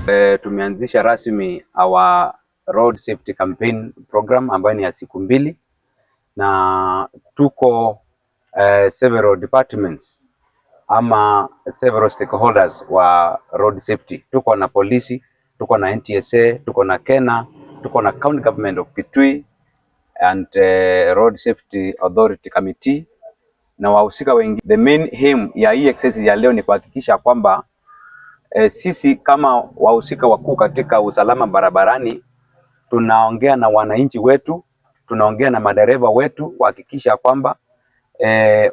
Tumeanzisha rasmi our road safety campaign program ambayo ni ya siku 2 na tuko several departments ama several stakeholders wa road safety. Tuko na polisi, tuko na NTSA, tuko na KeNHA, tuko na County Government of Kitui and Road Safety Authority Committee na wahusika wengi. The main aim ya hii exercise ya leo ni kuhakikisha kwamba sisi kama wahusika wakuu katika usalama barabarani tunaongea na wananchi wetu, tunaongea na madereva wetu kuhakikisha kwamba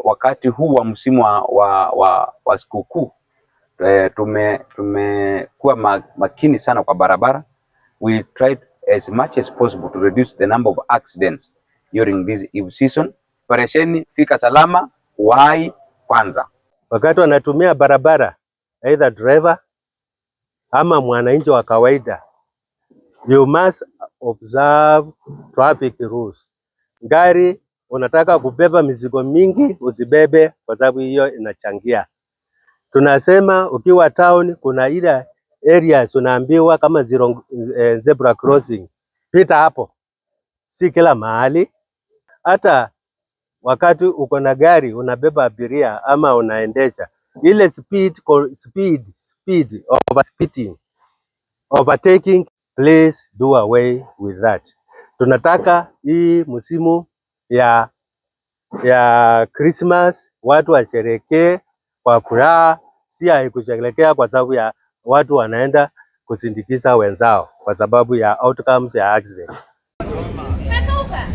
wakati huu wa msimu wa sikukuu tumekuwa makini sana kwa barabara. We tried as much as possible to reduce the number of accidents during this Eve season. Operesheni Fika Salama, uhai kwanza. Wakati wanatumia barabara, either driver ama mwananchi wa kawaida, you must observe traffic rules. Gari unataka kubeba mizigo mingi, usibebe kwa sababu hiyo inachangia. Tunasema ukiwa town, kuna ile areas unaambiwa kama zero, zebra crossing, pita hapo, si kila mahali. Hata wakati uko na gari unabeba abiria ama unaendesha ile speed, speed, over speeding, overtaking, please do away with that. Tunataka hii msimu ya Christmas watu washerekee kwa furaha, si kusherekea kwa sababu ya watu wanaenda kusindikiza wenzao kwa sababu ya outcomes ya accidents.